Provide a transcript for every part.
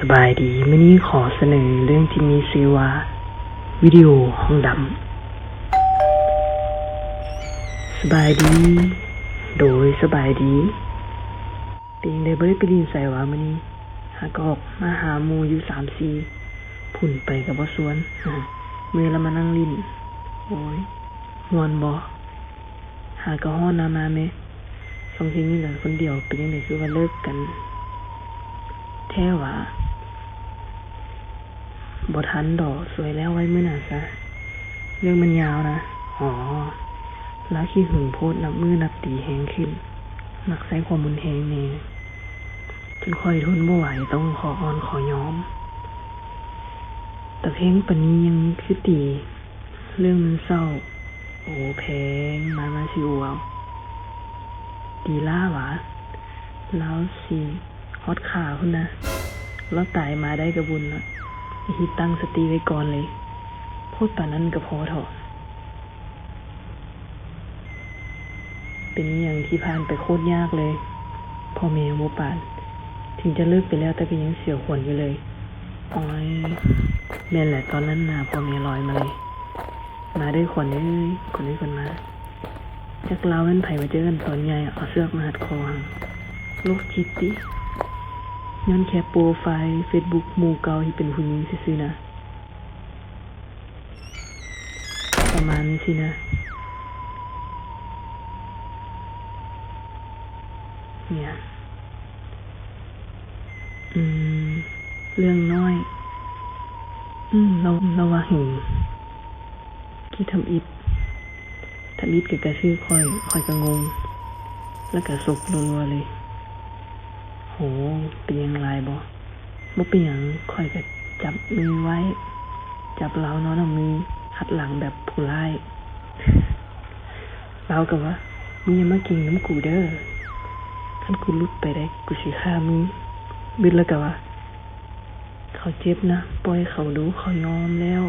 ສະບາຍດີ, ມື້ນີ້ຂໍສະເໜີເລື່ອງທີ່ມີຊື່ວ່າ ວິດີໂອຫ້ອງດຳ. ສະບາຍດີ, ໂດຍ ສະບາຍດີ. ເປັນຈັ່ງໃດ ບໍ່ໄດ້ໄປຫຼິ້ນໃສຫວາມື້ນີ້? ຫາກໍອອກມາຫາໝູ່ຢູ່ສາມສີ່ ພຸ້ນໄປກໍບໍ່ຊວນ. ເມື່ອຍລະມານັ່ງຫຼິ້ນ. ໂອ້ຍ ມ່ວນບໍ່? ຫາກໍຮ້ອນນາມາແມ. ຊ່ວງທີ່ມີກັນຄົນດຽວ ເປັນຈັ່ງໃດ ຄືວ່າເລີກກັນແທ້ຫວາ? ບໍ່ທັນດອກ, ສວຍແລ້ວ, ໄວ້ມື້ໜ້າຊະ. ເລື່ອງມັນຍາວນະ. ອໍ ລາວຂີ້ຫຶງໂພດ, ນັບມື້ນັບປີແຮງຂຶ້ນ, ມັກໃຊ້ຄວາມຮຸນແຮງແດ່ ຈົນຂ້ອຍທົນບໍ່ໄຫວ, ຕ້ອງຂໍອ່ອນຂໍຍອມ. ຕາແພງປານນີ້ຍັງຄືຕີ. ເລື່ອງມັນເສົ້າ. ໂອ ແພງ ມາ ມາຊິອູເອົາ. ຕີລາຫວາ? ລາວຊິຮອດຂ້າພຸ້ນນະ. ລາວຕາຍມາໄດ້ກະບຸນລະ. ຮີດຕັ້ງສະຕິໄວ້ກ່ອນເລີຍ. ໂພດປານນັ້ນກະພໍເທາະ. ເປັນອີ່ຫຍັງທີ່ຜ່ານໄປໂຄດຍາກເລີຍ. ພໍ່ແມ່ຍັງບໍ່ປານ. ເຖິງຈະເລີກໄປແລ້ວ ແຕ່ກະຍັງສຽວຂວັນຢູ່ເລີຍ. ໂອຍ ແມ່ນແຫຼະ, ຕອນນັ້ນໜ້າພໍ່ແມ່ລອຍມາເລີຍ. ມາເດີຂວັນເອີຍ, ຂວັນເອີຍ, ຂວັນມາ. ຈັກລາວແມ່ນໃຜມາເຈີກັນຕອນໃຫຍ່ ເອົາເຊືອກມາຮັດຄໍຫັ້ນ. ໂລກຈິດຕິ? ຍ້ອນແຄ່ໂປຣໄຟເຟສບຸກໝູ່ເກົ່າທີ່ເປັນຜູ້ຍິງຊື່ໆນະ. ປະມານນີ້ຊີ້ນະ. ເນຍ ອືມ ເລື່ອງນ້ອຍ. ອືມ ລາວ ລາວວ່າຫຶງ. ທີ່ທຳອິດ ທຳອິດກະກະຖືກຂ້ອຍ, ຂ້ອຍກະງົງ ລະກະສົກລົວໆເລີຍ. ໂຫ ເປັນຫຍັງຫຼາຍບໍ່? ບໍ່ເປັນຫຍັງ, ຂ້ອຍກະຈັບມືໄວ້, ຈັບລາວນອນເອົາມືຫັດຫຼັງແບບຜູ້ຮ້າຍ. ລາວກະວ່າ ມຶງຢ່າມາເກັ່ງນຳກູເດີ, ຄັນກູຫຼຸດໄປໄດ້ ກູຊິຂ້າມຶງ. ບຶດລະກະວ່າ ເຂົາເຈັບນະ, ປ່ອຍເຂົາດູ, ເຂົາຍອມແລ້ວ.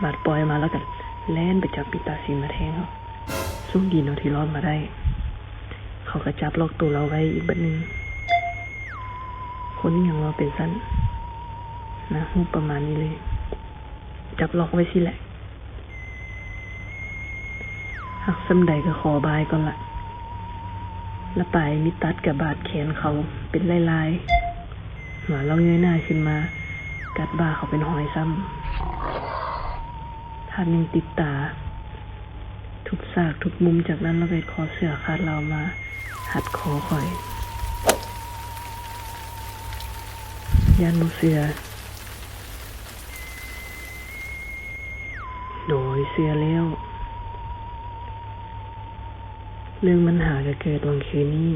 ບາດປ່ອຍມາລະກະແລ່ນໄປຈັບປີກຕາສີມາແທງເຮົາ. ໂຊກດີເນາະທີ່ລອດມາໄດ້. ເຂົາກະຈັບລັອກໂຕລາວໄວ້ອີກບາດໜຶ່ງ. ຄົນອີ່ຫຍັງວ່າເປັນຊັ້ນນະ, ຮູບປະມານນີ້ເລີຍ. ຈັບລັອກໄວ້ຊີ້ແຫຼະ. ຮັກສ່ຳໃດກະຂໍບາຍກ່ອນລະ. ລະປາຍມີດຕັດກະບາດແຂນເຂົາເປັນລາຍໆ. ວ່າລາວເງີຍໜ້າຂຶ້ນມາ ກັດບ່າເຂົາເປັນຮອຍຊ້ຳ. ພາບຍັງຕິດຕາ ທຸກສາກທຸກມຸມ. ຈາກນັ້ນລາວກະເຮັດຄໍເສື້ອຂາດລາວມາຮັດຄໍຂ້ອຍ. ຢ້ານບໍ່ເຊື່ອ. ໂດຍ ເຊື່ອແລ້ວ. ເລື່ອງບັນຫາກະເກີດຫວ່າງຄືນນີ້.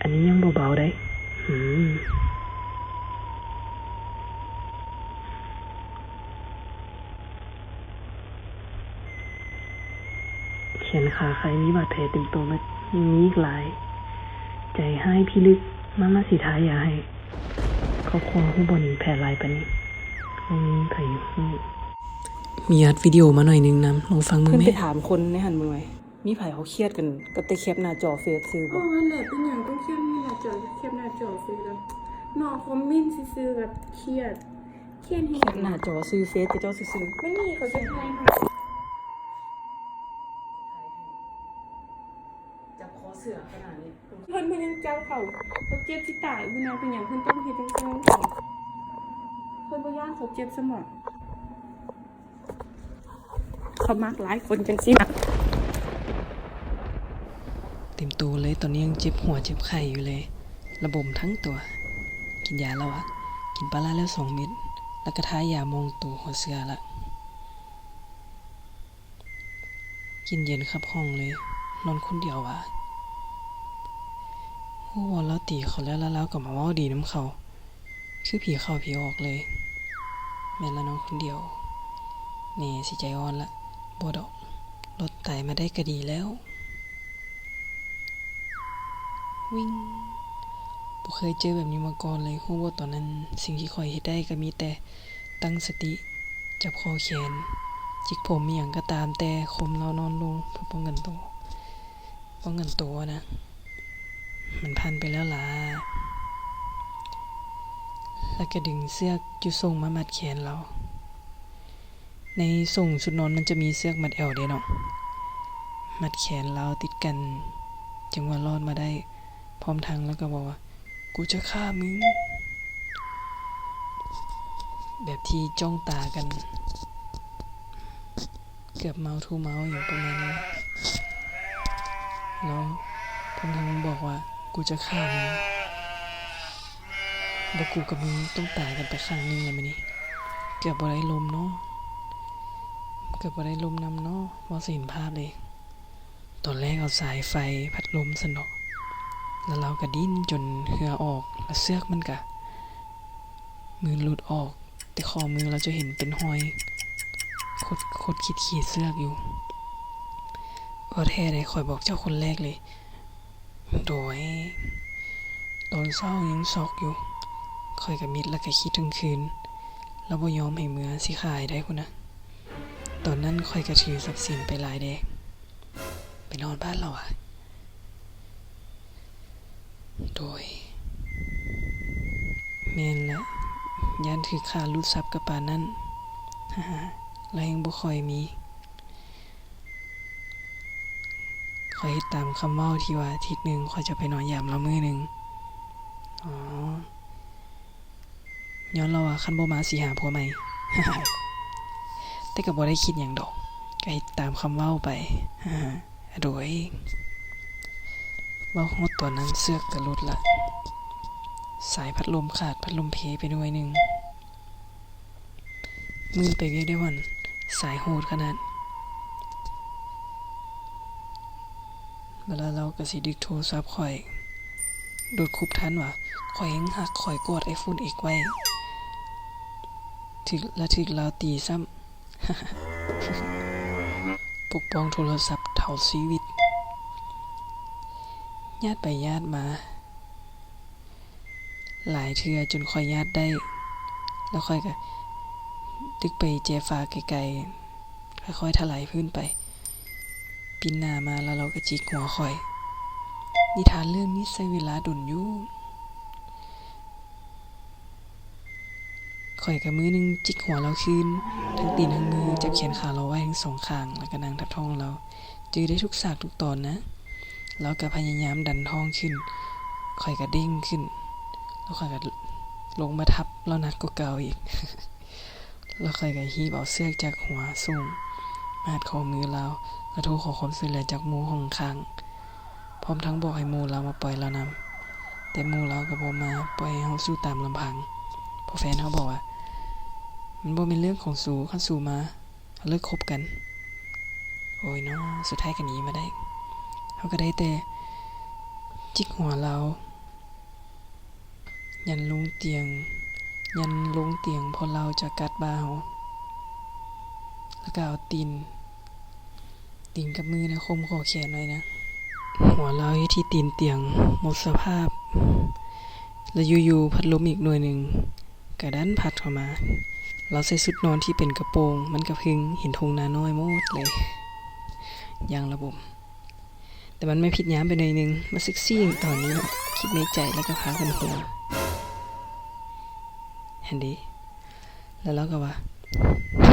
ອັນນີ້ຍັງບໍ່ເບົາໃດ. ຫືມ. ແຂນຂາໄຄ ມີບາດແຜເຕັມໂຕເໝິດ. ຍັງມີອີກຫຼາຍ. ໃຈຮ້າຍພິລຶກ. ມາ ມາ ຊິທາຢາໃຫ້. ຄອບຄົວຮູ້ບໍ່ໜີແຜ່ຫຼາຍປານນີ້? ບໍ່ມີໃຜຮູ້. ມີອັດວິດີໂອມາໜ້ອຍໜຶ່ງນຳ, ລອງຟັງເບິ່ງແມ. ເພິ່ນໄປຖາມຄົນໃນຫັ້ນເບິ່ງໄວ້. ມີໃຜເຂົາຄຽດກັນກັບແຕ່ແຄບໜ້າຈໍເຟສຊື່ບໍ່? ເອີ ຫັ້ນແຫຼະ, ເປັນຫຍັງຕ້ອງຄຽດໜ້າຈໍ, ແຄບໜ້າຈໍເຟສລະເນາະ? ຄອມເມັນຊື່ໆກະຄຽດ. ຄຽດຫຍັງ? ແຄບໜ້າຈໍຊື່ເຟສຂະເຈົ້າຊື່ໆ. ມັນມີເຂົາເຮັດໃຫ້. ຈັບຄໍເສື້ອຂະໜາດນີ້ ເພິ່ນ ເພິ່ນຍັງຈັບເຂົາ, ເຂົາເຈັບຊິຕາຍພຸ້ນນະ. ເປັນຫຍັງເພິ່ນຕ້ອງເຮັດຈັ່ງຊັ້ນ? ເພິ່ນບໍ່ຢ້ານເຂົາເຈັບຊ້ຳຫວາ? ເຂົາມັກຫຼາຍຄົນຈັ່ງຊີ້ນະ. ເຕັມໂຕເລີຍ, ຕອນນີ້ຍັງເຈັບຫົວເຈັບໄຂ້ຢູ່ເລີຍ, ລະບົມທັງຕົວ. ກິນຢາແລ້ວອະ, ກິນປາລາແລ້ວສອງເມັດ, ລະກະທາຢາໝອງໂຕຫົວເສື້ອລະ. ກິນເຢັນຄັບຫ້ອງເລີຍ, ນອນຄົນດຽວຫວາ. ຮູ້ວ່າລາວຕີເຂົາແລ້ວ ລະລາວກະມາເວົ້າດີນຳເຂົາ. ຄືຜີເຂົ້າຜີອອກເລີຍ. ແມ່ນລະ ນອນຄົນດຽວ. ແນ່ ຊິໃຈອ່ອນລະ. ບໍ່ດອກ, ລອດຕາຍມາໄດ້ກະດີແລ້ວ. ວິງ. ບໍ່ເຄີຍເຈີແບບນີ້ມາກ່ອນເລີຍ. ຮູ້ບໍ່ ຕອນນັ້ນສິ່ງທີ່ຂ້ອຍເຮັດໄດ້ກະມີແຕ່ຕັ້ງສະຕິ, ຈັບຂໍ້ແຂນ, ຈິກຜົມ ອີ່ຫຍັງກະຕາມແຕ່, ຂົ່ມລາວນອນລົງເພື່ອປ້ອງກັນໂຕ. ປ້ອງກັນໂຕນະ. ມັນຜ່ານໄປແລ້ວລະ. ແລ້ວກໍດຶງເຊືອກຢູ່ສົ້ງມາມັດແຂນລາວ. ໃນສົ້ງຊຸດນອນມັນຈະມີເຊືອກມັດແອວເດ້ເນາະ, ມັດແຂນລາວຕິດກັນ ຈຶ່ງວ່າລອດມາໄດ້. ພ້ອມທັງລາວກໍບອກວ່າ ກູຈະຂ້າມຶງ ແບບທີ່ຈ້ອງຕາກັນ ເກືອບເມົາທູເມົາ ຫຍັງປະມານນີ້. ແລ້ວເພິ່ນທັງບອກວ່າ ກູຈະຂ້າມຶງ ບໍ່ ກູກັບມຶງຕ້ອງຕາຍກັນໄປຂ້າງໜຶ່ງແລ້ວມື້ນີ້. ເກືອບບໍ່ໄດ້ລົມເນາະ ເກືອບບໍ່ໄດ້ລົມນຳເນາະ ເວົ້າຊິເຫັນພາບເລີຍ. ຕອນແລກເອົາສາຍໄຟພັດລົມຊັ້ນດອກ ແລ້ວລາວກະດີ້ນຈົນເຫື່ອອອກ ແລ້ວເຊືອກມັນກະ ມືນຫຼຸດອອກ ແຕ່ຂໍ້ມືລາວຈະເຫັນເປັນຮອຍ ຄົດໆ ຂີດໆ ເຊືອກຢູ່. ເວົ້າແທ້ໃດ ຂ້ອຍບອກເຈົ້າຄົນແລກເລີຍ. ໂດຍ ຕອນເຊົ້າຍັງຊັອກຢູ່ ຂ້ອຍກະມິດ ແລ້ວກະຄິດທັງຄືນ ລາວບໍ່ຍອມໃຫ້ເມືອ ຊິຂ້າໃຫ້ໄດ້ພຸ້ນນະ. ຕອນນັ້ນຂ້ອຍກະຖືຊັບສິນໄປຫຼາຍແດ່. ໄປນອນບ້ານລາວຫວາ? ໂດຍ ແມ່ນລະ ຢ້ານຖືກຂ້າ ຫຼຸດຊັບກະປານນັ້ນ. ລາວແຮ່ງບໍ່ຄ່ອຍມີ. ຂ້ອຍເຮັດຕາມຄຳເວົ້າທີ່ວ່າ ທິດໜຶ່ງຂ້ອຍຈະໄປນອນຢາມລາວມື້ໜຶ່ງ. ອໍ ຍ້ອນລາວວ່າຄັນບໍ່ມາຊິຫາຜົວໃໝ່. ແຕ່ກະບໍ່ໄດ້ຄິດຫຍັງດອກ ກະເຮັດຕາມຄຳເວົ້າໄປ. ໂດຍ ເວົ້າຮອດຕອນນັ້ນເຊືອກກະຫຼຸດລະ ສາຍພັດລົມຂາດ ພັດລົມເພໄປໜ່ວຍໜຶ່ງ. ມື້ໄປວຽກໄດ້ວັນ ສາຍໂຫດຂະໜາດ. ເວລາລາວກະຊິດຶກໂທລະສັບຂ້ອຍ ໂດດຄຸບທັນວ່າ ຂ້ອຍແຮ່ງຮັກ ຂ້ອຍກອດໄອໂຟນເອັກໄວ້ ຖືກ ລະຖືກລາວຕີຊ້ຳ. ປົກປ້ອງໂທລະສັບເທົ່າຊີວິດ ຍາດໄປຍາດມາ ຫຼາຍເທື່ອຈົນຂ້ອຍຍາດໄດ້ ແລ້ວຂ້ອຍກະດຶກໄປແຈຝາໄກໆ ຄ່ອຍໆ ຖະໄຫຼພື້ນໄປ. ປິ່ນໜ້າມາແລ້ວລາວກະຈິກຫົວຂ້ອຍ. ນິທານເລື່ອງນີ້ໃຊ້ເວລາດົນຢູ່. ຂ້ອຍກະມືໜຶ່ງຈິກຫົວລາວຄືນ ທັງຕີນທັງມື ຈັບແຂນຂາລາວໄວ້ທັງສອງຂ້າງ ແລ້ວກະນັ່ງທັບທ້ອງລາວ. ຈື່ໄດ້ທຸກສາກທຸກຕອນນະ. ລາວກະພະຍາຍາມດັນທ້ອງຂຶ້ນ ຂ້ອຍກະເດ້ງຂຶ້ນ ແລ້ວຂ້ອຍກະລົງມາທັບລາວໜັກກວ່າເກົ່າອີກ ແລ້ວຂ້ອຍກະຮີບເອົາເຊືອກຈາກຫົວສົ້ງມາຮັດຂໍ້ມືລາວ ແລະ ໂທຂໍຄວາມຊ່ວຍເຫຼືອຈາກໝູ່ຫ້ອງຂ້າງ ພ້ອມທັງບອກໃຫ້ໝູ່ລາວມາປ່ອຍລາວນຳ ແຕ່ໝູ່ລາວກະບໍ່ມາ ປ່ອຍໃຫ້ເຮົາສູ້ຕາມລຳພັງ ເພາະແຟນເຮົາບອກວ່າ ມັນບໍ່ແມ່ນເລື່ອງຂອງສູ ຄັນສູມາ ເຮົາເລີກຄົບກັນ. ໂອ້ຍເນາະ ສຸດທ້າຍກະໜີມາໄດ້ ເຮົາກະໄດ້ແຕ່ຈິກຫົວລາວ ຢັນລົງຕຽງ ຢັນລົງຕຽງ ເພາະລາວຈະກັດບ່າເຮົາ ແລ້ວກະເອົາຕີນ ຕີນກັບມືນະ ຂົ່ມຂໍ້ແຂນໄວ້ນະ. ຫົວລາວຢູ່ທີ່ຕີນຕຽງ ໝົດສະພາບ ແລະ ຢູ່ໆ ພັດລົມອີກໜ່ວຍໜຶ່ງ ກະດັນພັດເຂົ້າມາ. ລາວໃສ່ຊຸດນອນທີ່ເປັນກະໂປງ ມັນກະເພິ່ງເຫັນທົ່ງນານ້ອຍໝົດເລີຍ ຢ່າງລະບົມ. ແຕ່ມັນມາຜິດຍາມໄປໜ້ອຍໜຶ່ງ ມາເຊັກຊີຕອນນີ້ເນາະ ຄິດໃນໃຈ ແລ້ວກະພາກັນຫົວ ຫັ້ນເດ. ແລ້ວລາວກະວ່າ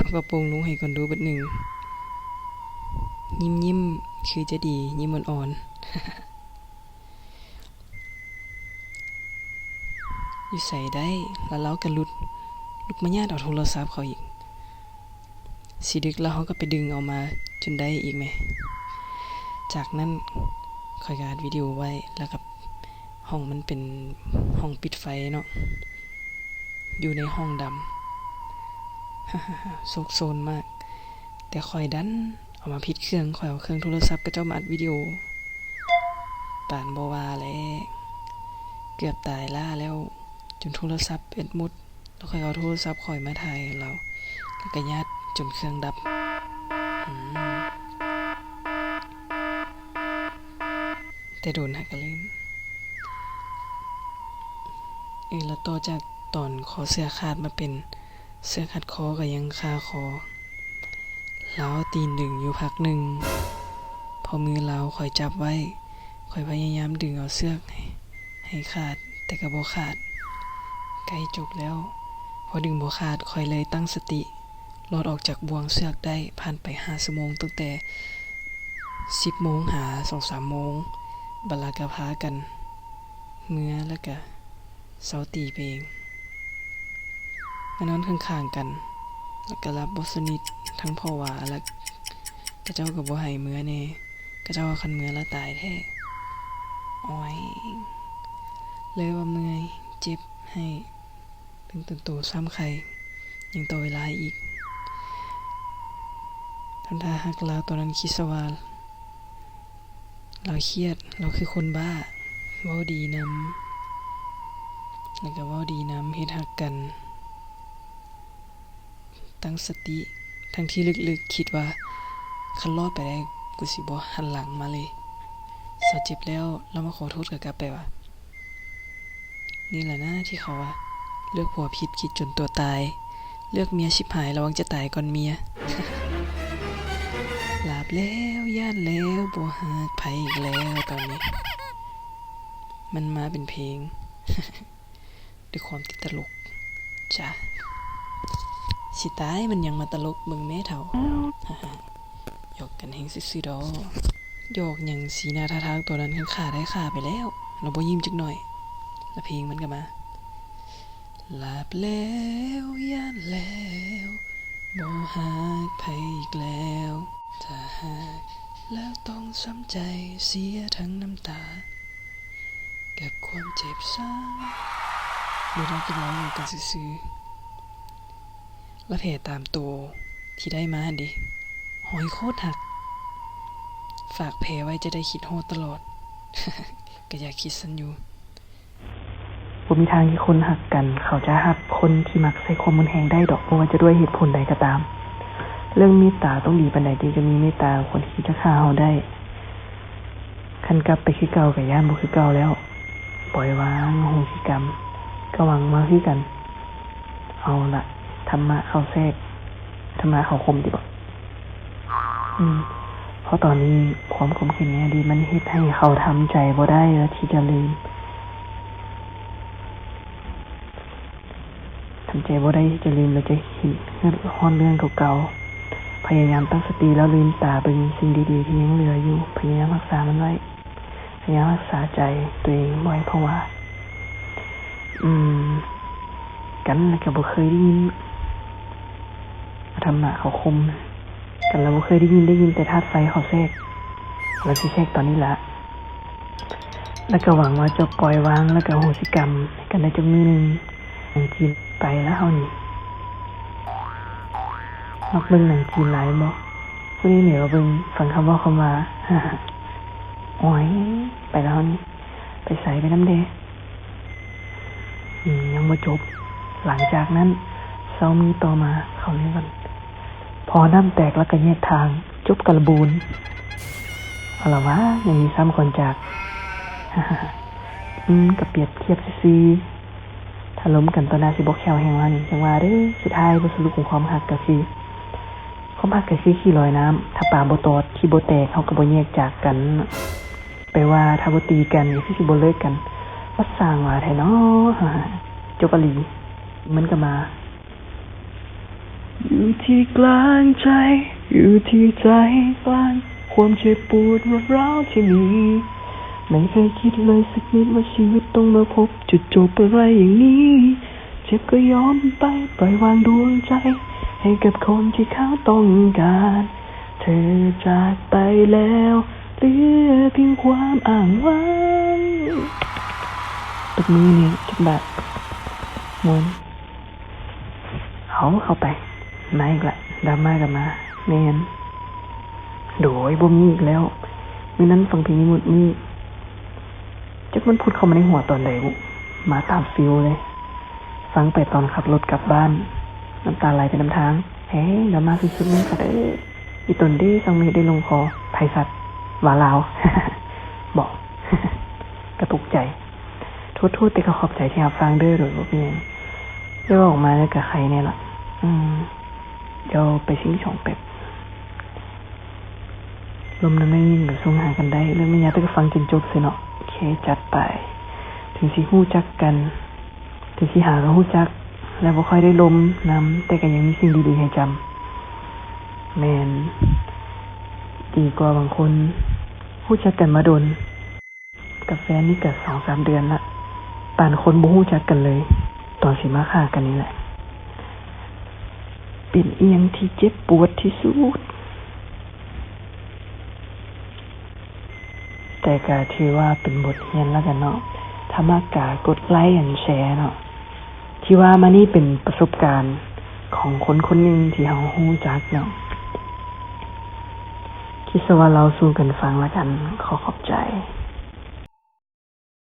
ເອົາກະໂປງລົງໃຫ້ກ່ອນດູບາດໜຶ່ງ ຍິ້ມໆ ຄືຈະດີ ຍິ້ມອ່ອນໆ. ຢູ່ໃສໄດ້ ແລ້ວລາວກະຫຼຸດ ລຸກມາຍາດເອົາໂທລະສັບເຂົາອີກ ຊິດຶກແລ້ວ ເຮົາກະໄປດຶງເອົາມາຈົນໄດ້ອີກແມ. ຈາກນັ້ນຂ້ອຍກະອັດວິດີໂອໄວ້ ແລ້ວກະຫ້ອງມັນເປັນຫ້ອງປິດໄຟເນາະ ຢູ່ໃນຫ້ອງດຳ ໂຊກໂຊນມາກ ແຕ່ຂ້ອຍດັນເອົາມາຜິດເຄື່ອງ ຂ້ອຍເອົາເຄື່ອງໂທລະສັບເຂົາເຈົ້າມາອັດວິດີໂອ ປານບໍ່ວ່າແຫຼະ ເກືອບຕາຍລ້າແລ້ວ ຈົນໂທລະສັບແບັດໝົດ ແລ້ວຂ້ອຍເອົາໂທລະສັບຂ້ອຍມາຖ່າຍໃຫ້ລາວ ແລ້ວກະຍາດຈົນເຄື່ອງດັບ. ອືມ ແຕ່ດົນຫາກະລືມ. ເອີ ແລ້ວຕໍ່ຈາກຕອນຄໍເສື້ອຂາດມາເປັນເສື້ອຂາດຄໍ ກະຍັງຄາຄໍ. ລາວຕີນດຶງຢູ່ພັກໜຶ່ງ ເພາະມືລາວຂ້ອຍຈັບໄວ້ ຂ້ອຍພະຍາຍາມດຶງເອົາເຊືອກໃຫ້ ໃຫ້ຂາດ ແຕ່ກະບໍ່ຂາດ ກ ໃກ້ຈົບແລ້ວ ພໍດຶງບໍ່ຂາດ ຂ້ອຍເລີຍຕັ້ງສະຕິ ລອດອອກຈາກບ່ວງເຊືອກໄດ້. ຜ່ານໄປຫ້າຊົ່ວໂມງ ຕັ້ງແຕ່ສິບໂມງຫາສອງສາມໂມງ ບັດລະກະພາກັນເມືອ ລະກະເຊົາຕີໄປເອງ. ມານອນຂ້າງໆກັນ ລະກະຫຼັບບໍ່ສະໜິດ ທັງຜະວາ ລະຂະເຈົ້າກະບໍ່ໃຫ້ເມືອແນ່. ຂະເຈົ້າວ່າຄັນເມືອລະຕາຍແທ້. ໂອ້ຍ ເລີຍວ່າເມື່ອຍ ເຈັບ ໄຫ້ ເຖິງຕົນໂຕຊ້ຳໄຂ່ ຍັງຕໍ່ເວລາໃຫ້ອີກ. ທຳທ່າຮັກລາວຕອນນັ້ນ ຄິດຊະວ່າລາວຄຽດ, ລາວຄືຄົນບ້າ. ເວົ້າດີນຳ ແລ້ວກະເວົ້າດີນຳ ເຮັດຮັກກັນ. ຕັ້ງສະຕິ ທັງທີ່ເລິກໆຄິດວ່າ ຄັນລອດໄປໄດ້ ກູຊິບໍ່ຫັນຫຼັງມາເລີຍ. ເຊົາເຈັບແລ້ວ ລາວມາຂໍໂທດກະກັບໄປວ່າ ນີ້ແຫຼະນາທີ່ເຂົາວ່າ ເລືອກຜົວຜິດຄິດຈົນຕົວຕາຍ, ເລືອກເມຍຊິບຫາຍ ລະວັງຈະຕາຍກ່ອນເມຍ. ຫຼາບແລ້ວ ຢ້ານແລ້ວ ບໍ່ຮັກໃຜອີກແລ້ວ ຕອນນີ້ ມັນມາເປັນເພງ. ດ້ວຍຄວາມຕິດຕະຫຼົກ. ຈ້າ ຊິຕາຍ ມັນຍັງມາຕະຫຼົກ ເບິ່ງແມ້ເຖົ້າ. ຫາໆ ຫຍອກກັນແຮງຊື່ໆດອກ. ຫຍອກຫຍັງ ສີໜ້າທ່າທາງຕອນນັ້ນ ຄັນຂ້າໄດ້ຂ້າໄປແລ້ວ. ລາວບໍ່ຍິ້ມຈັກໜ້ອຍ ລະເພງມັນກະມາ. ຫຼາບແລ້ວ ຢ້ານແລ້ວ ບໍ່ຮັກໃຜອີກແລ້ວ. ຖ້າຫາກແລ້ວຕ້ອງຊ້ຳໃຈ ເສຍທັງນ້ຳຕາ ກັບຄວາມເຈັບຊ້ຳ. ເວລາທີ່ເວົ້າກັນຊື່ໆ ລະແຜຕາມໂຕທີ່ໄດ້ມາຫັ້ນເດ ຮອຍໂຄດຮັກ. ຝາກແຜໄວ້ຈະໄດ້ຄິດຮອດຕະຫຼອດ. ກະຢາກຄິດຊັ້ນຢູ່. ບໍ່ມີທາງທີ່ຄົນຮັກກັນ ເຂົາຈະຮັບຄົນທີ່ມັກໃຊ້ຄວາມຮຸນແຮງໄດ້ດອກ ບໍ່ວ່າຈະດ້ວຍເຫດຜົນໃດກະຕາມ. ເລື່ອງເມດຕາ ຕ້ອງດີປານໃດຈຶ່ງຈະມີເມດຕາກັບຄົນທີ່ຄິດຈະຂ້າເຮົາໄດ້? ຄັນກັບໄປຄືເກົ່າກະຢ້ານບໍ່ຄືເກົ່າແລ້ວ. ປ່ອຍວາງ ອະໂຫສິກຳ ກະຫວັງມາຄືກັນ. ເອົາລະ ທຳມະເຂົ້າແຊກ ທຳມະເຂົ້າຄົມຕິບໍ? ອືມ ເພາະຕອນນີ້ຄວາມຂົມເຂັນໃນອະດີດ ມັນເຮັດໃຫ້ເຂົາທຳໃຈບໍ່ໄດ້ ແລະ ທີ່ຈະລືມ ທຳໃຈບໍ່ໄດ້ທີ່ຈະລືມ ແລະ ຈະຄິດຮອດເລື່ອງເກົ່າໆ. ພະຍາຍາມຕັ້ງສະຕິ ແລ້ວລືມຕາເບິ່ງສິ່ງດີໆທີ່ຍັງເຫຼືອຢູ່. ພະຍາຍາມຮັກສາມັນໄວ້. ພະຍາຍາມຮັກສາໃຈໂຕເອງບໍ່ໃຫ້ພະວາ. ອືມ ກັນລະກະບໍ່ເຄີຍໄດ້ຍິນ ທຳມະເຂົ້າຄົມ ກັນລະບໍ່ເຄີຍໄດ້ຍິນ ໄດ້ຍິນແຕ່ທາດໄຟເຂົ້າແຊກ. ລະຊິແຊກຕອນນີ້ລະ ລະກະຫວັງວ່າຈະປ່ອຍວາງ ລະກະອະໂຫສິກຳໃຫ້ກັນໄດ້ຈັກມື້ໜຶ່ງ. ໜັງຈີນ ໄປລະເຮົານີ້. ມັກເບິ່ງໜັງຈີນຫຼາຍແມ່ນບໍ່? ຜູ້ນີ້ແຫຼະວ່າເບິ່ງ ຟັງຄຳເວົ້າຄຳວ່າ. ໂອ້ຍ ໄປລະເຮົານີ້. ໄປໃສ? ໄປນຳແດ່. ອືມ ຍັງບໍ່ຈົບ. ຫຼັງຈາກນັ້ນ ເຊົ້າມື້ຕໍ່ມາ ເຂົາເລີຍກັນ ພໍນ້ຳແຕກລະກະແຍກທາງ. ຈົບກະລະບູນ. ເອົາລະຫວາ ຍັງມີຊ້ຳກ່ອນຈາກ. ອືມ ກະປຽບທຽບຊື່ໆ. ຖ້າລົມກັນຕໍ່ໜ້າຊິບໍ່ແຂວແຮງວ່ານີ້ ຈັ່ງວ່າເດີ. ສຸດທ້າຍ ບົດສະຫຼຸບຂອງຄວາມຮັກກະຄື ຄວາມຮັກກະຄືຂີ້ລອຍນ້ຳ. ຖ້າປາບໍ່ຕອດ ຂີ້ບໍ່ແຕກ ເຮົາກະບໍ່ແຍກຈາກກັນ. ແປວ່າຖ້າບໍ່ຕີກັນ ກະຄືຊິບໍ່ເລີກກັນ. ມາສ້າງວ່າແທ້ເນາະ. ຈົບອະຫຼີ. ມັນກະມາ. ຢູ່ທີ່ກາງໃຈ ຢູ່ທີ່ໃຈກາງ ຄວາມເຈັບປວດລວດຮ້າວທີ່ມີ ໄມ່ເຄີຍຄິດເລີຍສັກນິດວ່າຊີວິດຕ້ອງມາພົບຈຸດຈົບອະໄລຢ່າງນີ້. ເຈັບກະຍອມໄປ ປ່ອຍວາງດວງໃຈ ໃຫ້ກັບຄົນທີ່ເຂົາຕ້ອງການ. ເທີຈາກໄປແລ້ວ ເຫຼືອພຽງຄວາມອ້າງຫວັງ. ຕົບມືແນ່ຈັກບາດ. ມ່ວນ. ເອົາ ເຂົ້າໄປ. ມາອີກລະ ດຣາມາກະມາ. ແມ່ນ. ໂດຍ ບໍ່ມີອີກແລ້ວ. ມື້ນັ້ນຟັງເພງນີ້ໝົດມື້. ຈັກມັນຜຸດເຂົ້າມາໃນຫົວຕອນໃດບຸ ມາຕາມຟິວເລີຍ. ຟັງໄປຕອນຂັບລົດກັບບ້ານ ນ້ຳຕາໄຫຼໄປນຳທາງ. ເອີ ດຣາມາສຸດໆ ແມ່ນສັດເອີຍ. ອີ່ຕົນເດ ຊ່າງເມດໄດ້ລົງຄໍ ໃຜສັດ ວ່າລາວ ເບາະ ກະຕົກໃຈ. ໂທດໆ ແຕ່ກະຂອບໃຈທີ່ຮັບຟັງເດີ ໂດຍບໍ່ເປັນຫຍັງ. ໄດ້ເວົ້າອອກມາແລ້ວກະໄຄແນ່ລະ. ອືມ ດຽວໄປຊິງສອງແປັບ. ລົມນຳໄດ້ຍິນກະສົ່ງຫາກັນໄດ້. ເລື່ອງແມ່ນຍາແຕ່ກະຟັງຈົນຈົບເສຍເນາະ. ໂອເຄ ຈັດໄປ. ເຖິງຊິຮູ້ຈັກກັນ ເທື່ອທີຫ້າກໍຮູ້ຈັກ ແລະ ບໍ່ຄ່ອຍໄດ້ລົມນຳ, ແຕ່ກໍຍັງມີສິ່ງດີໆໃຫ້ຈຳ. ແມ່ນ ດີກວ່າບາງຄົນຮູ້ຈັກກັນມາດົນ, ກັບແຟນນີ້ກໍສອງສາມເດືອນລະ, ປານຄົນບໍ່ຮູ້ຈັກກັນເລີຍ ຕອນຊິມາຄາກັນນີ້ແຫຼະ. ເປັນອີ່ຫຍັງທີ່ເຈັບປວດທີ່ສຸດ? ແຕ່ກະຖືວ່າເປັນບົດຮຽນລະກັນເນາະ. ຖ້າມັກກະກົດໄລ ແລະ ແຊເນາະ. ທີ່ວ່າມານີ້ເປັນປະສົບການຂອງຄົນຄົນໜຶ່ງທີ່ເຮົາຮູ້ຈັກເນາະ. ຄິດຊະວ່າເລົ່າສູ່ກັນຟັງລະກັນ. ຂໍຂອບໃຈ.